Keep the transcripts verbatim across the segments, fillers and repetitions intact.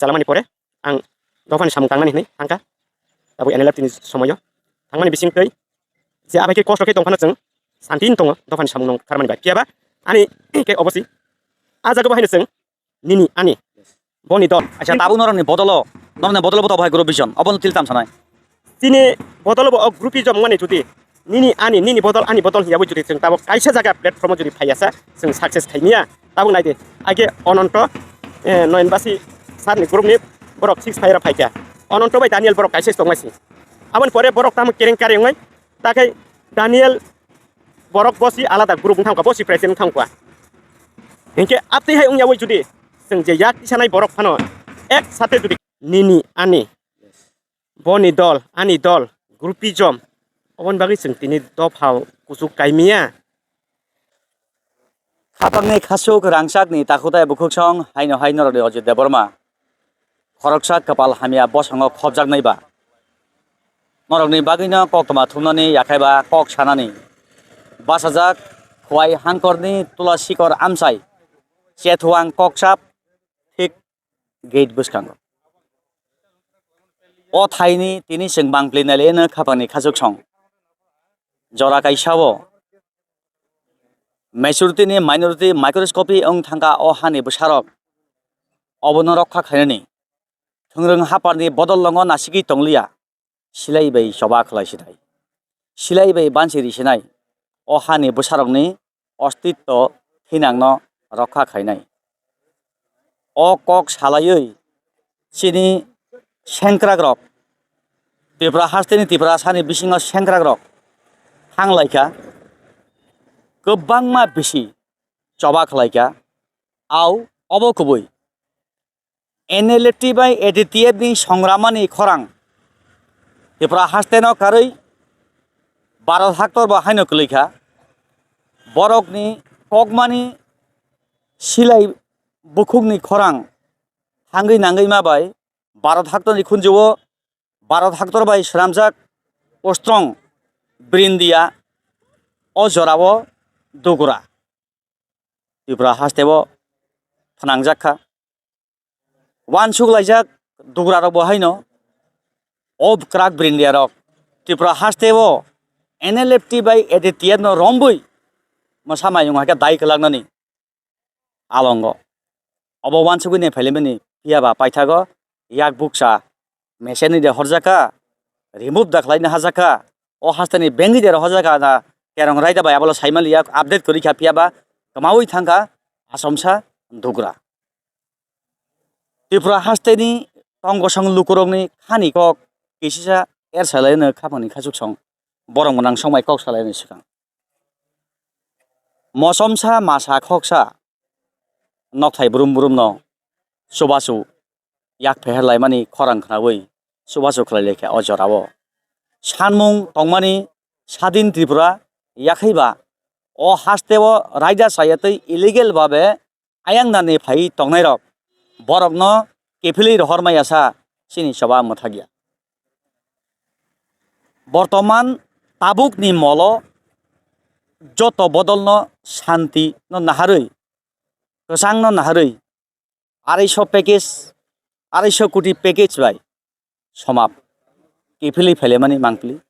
chalamani pore ang dophani samung tangmani hinwi thangkha. Abo N L F T ni somoyo thangmani bisingtwi je abai khe kosto khe tongphano chwng santi tongo dophani samung nung tharmani bai. Phiyaba ani khe obosi a jaga bo haino chwng nini ani boni dol. Acha, tabuk norokni bodolo, norokni bodolo bo tabuk hai group vision. Obono tiltam sanai. Chini bodolo bo o groupism wngmani jodi nini ani, nini bodol ani bodol hiyawi jodi chwng tabuk kaisa jaga platform o jodi phaiya sa chwng success khaimiya. Tabuk naidi, age Ononto, eh, Noyonbasi sir ni group ni borok six phaira phaikha. Ononto bai Daniel borok kaisa tongmasi. Aboni pore borok tamo kereng kareng oi, takhai Daniel borok bosi alada group wngkha, bosi president wngkha. Hinkhe abtwi hai wngyawi jodi chwng je yak tisanai borok phano ek sathe jodi nini ani boni dol, ani dol, groupism, oboni bagwi chwng tini dophao kuchuk kaimiya. Khapangni khasuk rangchakni takhutai bukhuksong haino hai norokni Ajit Debbarma. Khoroksa kwpal hamya bosongo khopjaknai ba. Norokni bagwino koktwma thumnani yakhaiba kok sanani. Bachajak Khwai Hangkorni Tula Sikor Amchai. Chethuang Koksap thik gate bwskango. O thaini tini chwng bangpli nailaiano khapangni khasuk song. Jora kaisao majority ni minority microscopy wng thangkha o hani bwsarok. Obono rokha khainani. Thwngrwng haparni bodol longo nasigwi tongliya. Silai bai choba khlai sinai. Silai bai bansi ri sinai. O hani bwsarokni ostitto thinangno rokha khainai. O kok salaiwi chini sengkrakrok, Tripura hasteni Tripura sani bisingo sengkrakrok thanglaikha, kwbangma bisi choba khlaikha, au obo kubui. N L F T bai A D T F ni songramani khorang Tripura hasteno karwi Bharat haktor bo haino kwlwikha. Borokni kokmani silai bukhukni khorang thangwi nangwi ma bai Bharat haktorni khunjuo Bharat haktor bai swnamjak ostrong brindia o jorao dugra Tripura hasteo phnangjak kha. Wansuk laijak dugra rok bo haino o kwrak brindia rok Tripura hasteo N L F T bai A D T F no rombwi mwsa mayung hakhe dai kwlaknani alongo. Obo wansugwi nai phailaimani phiyaba paithago yak bukcha machine ni de horjak kha, remove da khlaina hajak kha, o hasteni bengwi de horjak kha na kerong raida bai abolo saimaliya update kwrwi kha phiyaba kwmawi thangkha asomsa dugra. Tripura hasteni tong gosong lukurokni khani kok kisisa er salaino khapangni khachuk song borok mwnang songbai kok salaini swkang. Mosomsa masa khoksa nokthai brum brumno chubachu yak pheher laimani khorang khnaui chubachu khlai laikha o jorao. Sanmung tongmani Sadin Tripura yakhaiba o hasteo raida chayatwi illegal babe ayang nani phai tongnairok borokno kiphilwi rohor maya sa chini choba mwthakya. Bortoman tabukni molo joto bodolno shanti no naharwi, kwchangno naharwi, arai so package, arai so koti package bai somap kiphilwi phailaimani mangpili.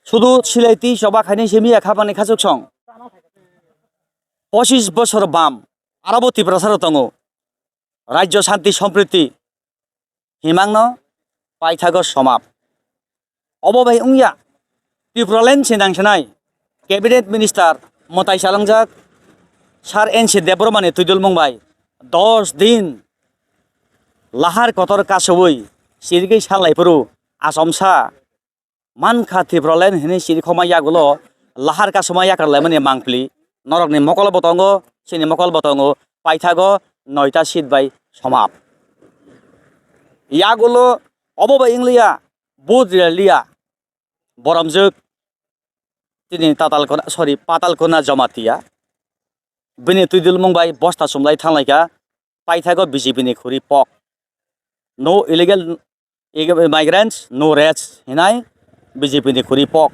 Sudu silai twi choba khainai simi ya khapangni khachuk song. Pochis bosor bam, arabo Tiprasa rok tongo. Rajyo shanti sompriti himangno paithago somap. Obo bai wngya, Tipraland se nangsinai Cabinet Minister mwtai chalangjak Sir N C Debbarmani twidulmung bai dos din lahar kotor kasoui chirigwi sanlaiphuru achomsa mankha Tipraland hinwi chirikhokma yagulo lahar kasoma yakar laimani mangpili norokni mokol bo tongo, chini mokol bo tongo, paithago noita seat bai somap. Yagulo obo bai wngliya, vote riliya, boromjwk tini tatal kona, sorry, patal kona joma tiya. Bini twidulmung bai bosta chumlai thanglaikha, paithago B J P ni khuri pok. No illegal ig-, migrants, no rest hinai B J P ni khuri pok.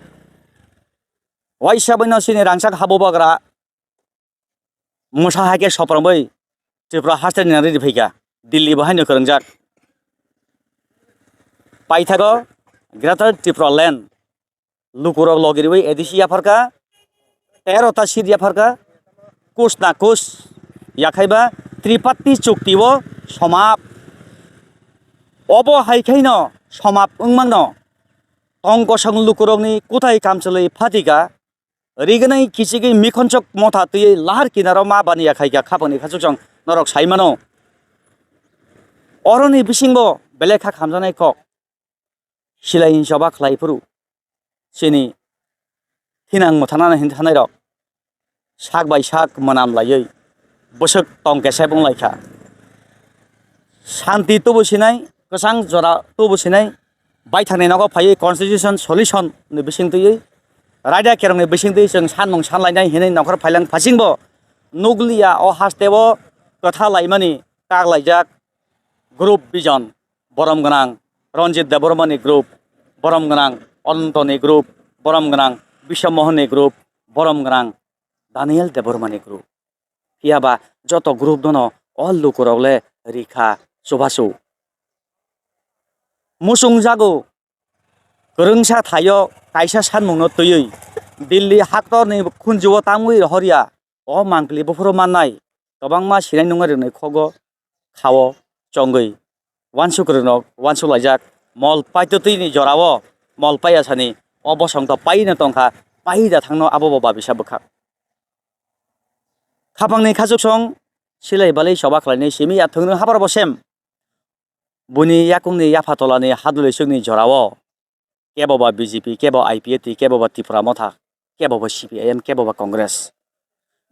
Waisa baino chini rangchak habubagra mwsa hai khe sopramwi Tripura hasteni nang ridi phaikha. Delhi bo haino kwrwngjak. Paithago Greater Tipraland lukurok logi riwi A D C yapharkha, tero ta seat yapharkha, kus na kus yakhaiba Triparty chukti o somap. Obo hai khaino somap wngmano tong kosong lukurokni kuthai kamchwlwi phatika, rignai kichigwi mikhonchok motha twiwi lahar kinaro ma baniya khaikha khapangni khachuksong norok saimano. Oroni bisingbo belai kha khamjaknai kok. Silai hinwi choba khlai phuru chini thinang mwthanani hinwi thanairok sak bai sak mwnam laiwi bwswk tong kesep wng lai kha. Shanti tubu sinai, kwchang jora tubu sinai, baithangni nogo phaiwi constitution solution ni bising twiwi, raida kerongni bising twiwi chwng sanmung sanlainai hinwi nokhor phailang phasingbo nukliya o hasteo kwtha laimani kak laijak group vision. Borom gwnang Ranjit Debbarmani group, borom gwnang Anantoni group, borom gwnang Biswamohanni group, borom gwnang Daniel Debbarmani group. Phiya ba joto group dono o lukurok le rikha chubachu. Muchung jago kwrwngsa thaio kaisa sanmungno twiwi Delhi haktorni khunjuo tamwi rohorya. O mangpili buphuru mannai kwbangma sinai nungwi rwnai khogo khao chongwi uansuk rwnok uansuk laijak mol paitotwini jorao mol paiyasani o bosongto paino tongkha paida thangno abobo babisa bwkhak. Khapangni khachuksong silai balwi choba khlainai simi ya thwngrwng habar bo sem. Buini yakungni yapha tolani hadwlwi chwkni jorao kebo ba B J P, kebo I P F T, kebo ba Tipra Motha, kebo ba C P I M, kebo ba Congress.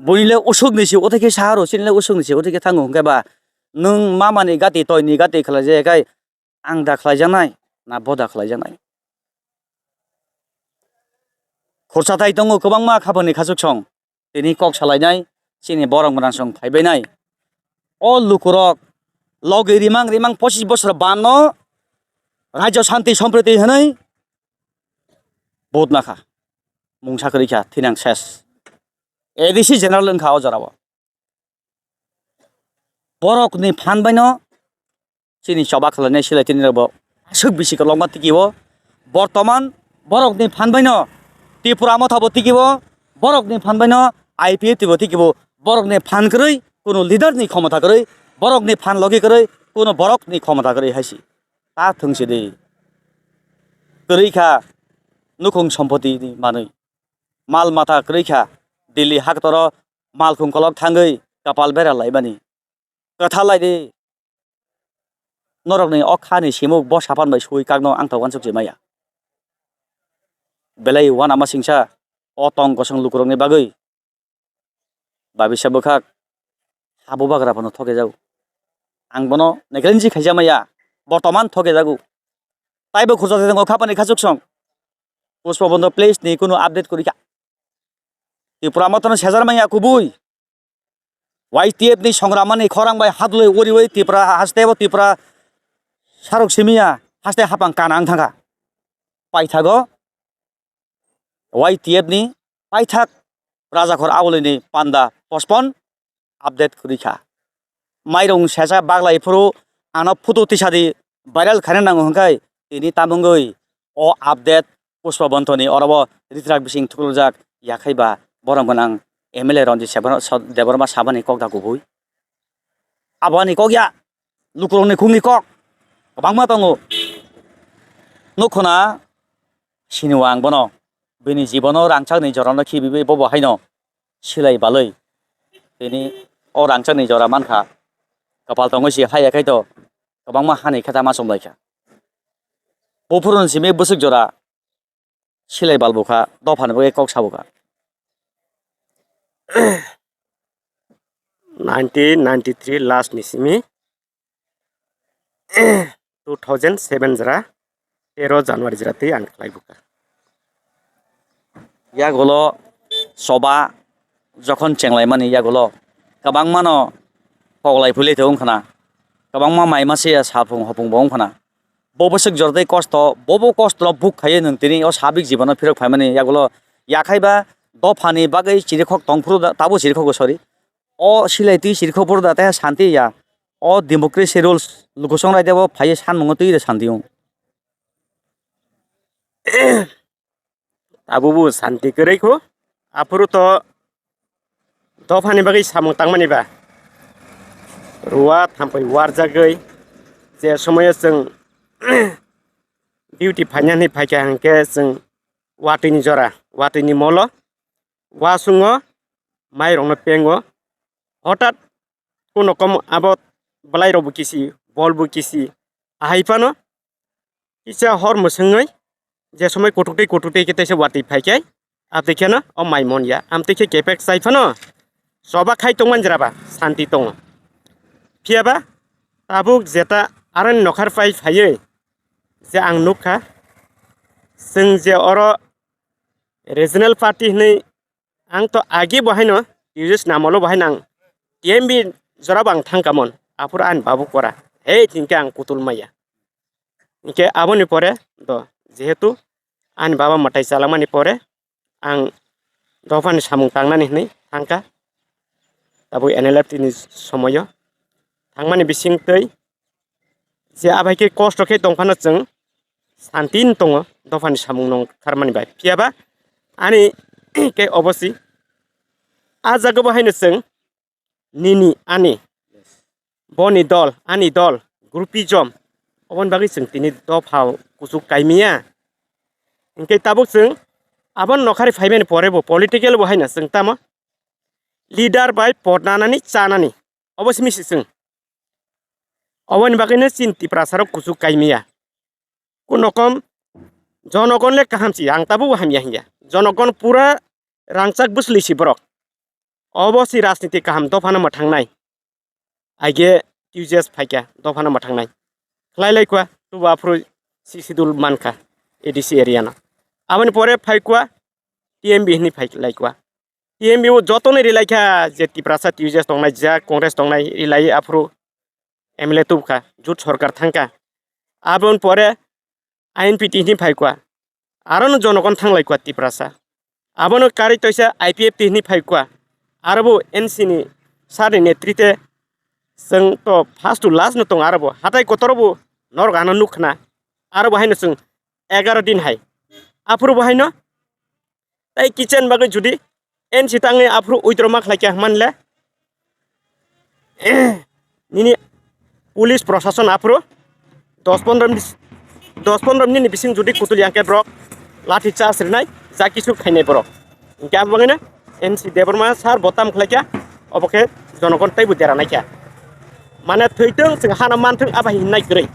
Buini le usuk ni se uthai khe saharo, chini le usuk ni se uthai khe thango hwnkhe ba nwng mama ni gati toi ni gati khlai je khai ang da khlai janai na bo da khlai janai. Khorsa thai tongo kwbangma khapangni khachuksong. Tini kok salainai chini borok mwnangsong phaibainai. O lukurok logi rimang rimang pochis bosor banno Rajya Shanti Sampriti hwnwi vote nakha. Mungsa kwrwi kha, thinang ses. A D C general wngkha o jorao. Borokni phan baino chini choba khlainai silai tini rokbo aswk bisi kolokma tiki o. Bortoman borokni phan baino Tipra Motha bo tiki o, borokni phan baino I P F T bo tiki o, borokni phan kwrwi kuno leader ni khomota kwrwi, borokni phan logi kwrwi kuno borokni khomota kwrwi hai si. Ta thwng si di. Kwrwi kha nukhung sompoti ni manwi. Mal mata kwrwi kha Delhi haktoro malkhung kolok thangwi kapal bera laimani. Kwtha lai di. Norokni o khani simuk bo sapan bai sui kakno ang tok uansuk se maya. Belai uanama singsa o tong kosong lukurokni bagwi. Babisa bwkhak ha bubagra phano thoke jago. Ang bono neglect khaija maya. Bortoman thoke jago. Taibo khursa thai tongo khapani khachuksong. Pushpa Bondho place ni kunu update kwrwi kha. Tipra Mothano sejar maya kubui. Y T F ni songramani khorang bai hadlwi uriwi Tipra haste bo Tipra sarok simiya haste hapang kana wng thangkha. Paithago Y T F ni paithak Rajakhor Abolini panda postpone update kwrwi kha. Mairung sesa baglai phuru ano photo tisadi viral khaina nango hwnkhe tini tamungwi o update Pushpa Bonthoni orobo ritrak bising thuklujak yakhai ba borom gwnang M L A Ranjit Sebra-, so-, Debbarma sabani kok da kubui. Aboni kok ya lukurokni khungni kok kwbangma tongo. Nukhuna siniwang bono bini jibono rangchakni jorano khibiwi bobo haino silai balwi tini o rangchakni jora mankha. Kapal tongwi si haya khai to kwbangma hani khe tama chumlaikha. Buphuruni simi bwswk jora silai bal bukha, dophani bagwi kok sa bukha. Nineteen ninety-three last ni simi two thousand seven jora tero January jora tei ang khlai bukha. Yagulo choba jokhon chenglaimani yagulo kwbangmano koklai phulai tong khna, kwbangma mai masiya saphung hopung bo wng khna. Bo bwswk jora tei kosto, bobo kosto no buk khaiwi nwng tini o sabik jibono phirok phaimani yagulo yakhai ba dophani bagwi chirikhok tongphuru da, tabuk chirikhok sorry. O silai twi chirikhok phuru da tei santi ya. o democracy rules lukusong raida bo phaiwi sanmungo twi rw sandi wng. Tabuk bo santi kwrwi kho, aphuru to dophani bagwi samung tangmani ba rua thampui warjagwi je somoyo chwng duty phaina hinwi phaikha hwnkhe chwng watwi ni jora, watwi ni molo, wasungo, mairokno pengo, hotat kuno kom abo bwlairokbo kisi, bolbo kisi, ahai phano kisa hor mwswngwi je somoi kutuktwi kutuktwi khe teisa watwi phaikhai, abtwi kheno o mai mon ya, amtwi khe kepek chai phano choba khai tongmani jora ba santi tongo. Phiya ba tabuk jeta aroni nokhar pai phaiwi je ang nukha, chwng je oro regional party hinwi ang to agi bo haino T U S namolo bo haino ang T M B jora bo ang thangkamon, aphuru ani babu kora, hei hinkhe ang kutul maya. Hinkhe aboni pore do, jehetu ani baba mwtai chalangmani pore ang dophani samung tangnani hinwi thangkha. Tabuk N L F T ni somoyo thangmani bisingtwi je abai khe kosto khe tongphano chwng santin tongo dophani samung nong kharmani bai. Phiya ba ani khe obosi a jaga bo haino chwng nini ani boni dol, ani dol, groupism, oboni bagwi chwng tini dopha kuchuk kaimiya. Hinkhe tabuk chwng aboni nokhari phaimani pore bo political bo haino chwng tamo leader bai pod nanani chanani, obo simi se chwng. Oboni bagwino chini Tiprasarok kuchuk kaimiya. Kunokom jonogon le kaham si, ang tabuk bo hamya hinya. Jonogon pura rangchak bwsli si borok. Obo si rajniti kaham dophano mwthangnai. Aige T U J S phaikha dophano mwthangnai. Khlai lai kwa, tubo aphuru si sidul mankha A D C area no. Aboni pore phai kwa T M B hinwi phai lai kwa. T M B o jotono rilai kha, je Tiprasa T U J S tongnai, ja Congress tongnai, rilai aphuru M L A tubkha, jut sorkar thangkha. Aboni pore I N P T hinwi phai kwa, arono jonogon thanglai kwa Tiprasa. Abono karwi toisa I P F T hinwi phai kwa, arobo N C ni sir ni netrite chwng to first to last no tongo, arobo hatai kotoro bo norok ano nukkhna, arobo haino chwng egaro din hai. Aphuru bo haino Tai kitchen bagwi judi N C tangwi aphuru withdraw ma khlai kha hwnmanle, nini police prosason aphuru dos pondro mis-, dos pondro minute ni bising judi kutuli yang khe borok lathi charge rinai, ja kisu khainai borok. Hinkhe abo bagwino N C Debbarma sir bo tam khlai kha, obo khe jonogon teibo dera nai kha. Mane thwitwng, chwng hano manthwng, abo hai hinnai kwrwi.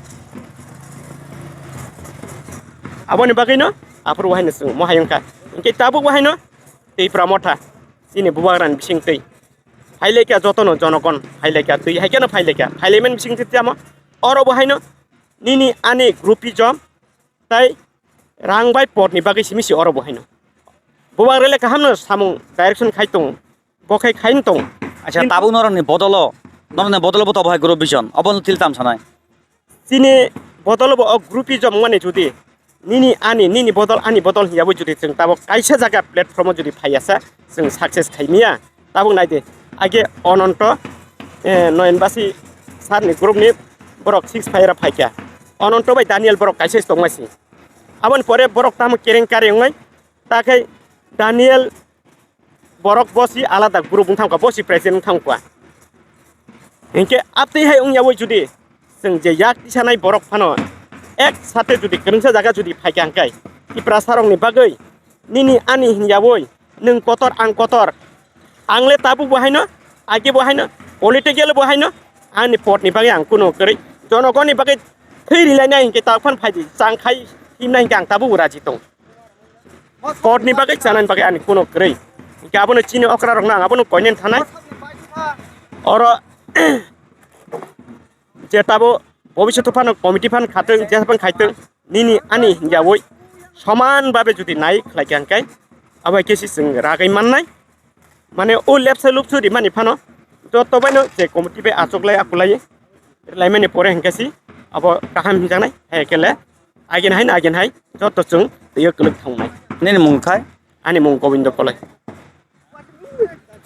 Aboni bagwino aphuru bo haino chwng mohai wngkha. Hinkhe tabuk bo haino Tipra Motha, chini bubagrani bisingtwi phailaikha jotono jonogon, phailaikha twi, haikheno phailaikha, phailaimani bisingtwi tamo oro bo haino nini ani groupism tai rang bai porni bagwi simi si oro bo haino. Bubagra le kahamno samung direction khai tongo, bo khai khaino tongo. Acha, kintu tabuk norokni bodolo, norokni bodolo bo to bo hai groupism, obono til tam sanai. Chini bodol bo o groupism wngmani judi nini ani, nini bodol ani bodol hiya bo judi chwng tabuk kaisa jaga platform o judi phaiya sa, chwng success khaimiya. Tabuk naidi, age Ononto, eh, Noyonbasi sir ni group ni borok six phai ra phaikha. Ononto bai Daniel borok kaisa tongma si. Aboni pore borok tamo kereng kareng wngnai, ta khe Daniel borok bo si alada group wng thangkha, bo si president wng thangkha. Hinkhe abtwi hai wngyawi judi chwng je yak tisanai borok phano ek sate judi kwrwngsa jaga judi phaikha hwnkhe, Tiprasarokni bagwi nini ani hinyawi nwng kotor ang kotor, ang le tabuk bo haino, age bo haino, political bo haino, ani potni bagwi ang kuno kwrwi, jonogonni bagwi thwi rilainai hinkhe ta phano phaidi, chang khai himnai hinkhe ang tabuk bo raji tongo. Potni bagwi chanani bagwi ani kuno kwrwi. Hinkhe abono chini okrarokno ang abono koinani thanai. Oro je tabo bobiswto phano committee phano khatwng, je phano khaitwng, nini ani hinjawi soman babe jodi nai khlai kha hwnkhe, abo hai khe se chwng ragwi mannai. Mane o lepsa lupsu rimani phano joto baino je committee bai achuklai akulai laimani pore hwnkhe se abo kaham hinjaknai, hai khe le agen hai na agen hai joto chwng twiyo kwlwk thangmai. Nini mung khai? Ani mung Gobindo Koloi.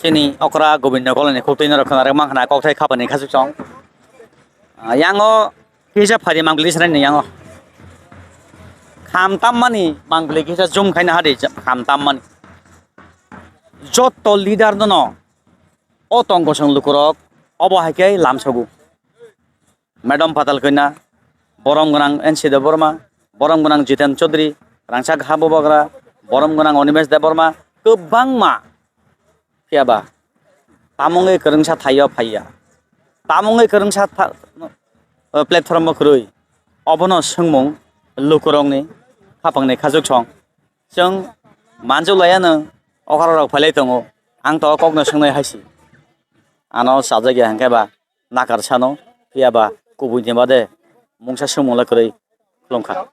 Chini okra Gobindo Koloi ni khutui norok khna rwk mankha na kokthai khapani khasuk song. Yango kisa phari mangpili srai ni yango. Kham tammani mangpili kisa jum khaina hadi kham tammani. Jotto leader no no o tong kosong lukurok obo hai khe lamsogo. Madam Patal Kanya, borom gwnang N C Debbarma, borom gwnang Jiten Chaudhary, rangchak ha bubagra, borom gwnang Animesh Debbarma, kwbangma. Phiya ba, tamungwi kwrwngsa thaio phaiya. Tamungwi kwrwngsa tha-, o platform o kwrwi. Obono swngmung lukurokni khapangni khajuk song. Chwng manjuk laiya nwng okharok rok phailai tongo. Ang to o kokno swngnai hai si. Ano sajak ya hwnkhe ba nakar sano, phiya ba kubui ni bade mungsa swngmung lai kwrwi khulumkha.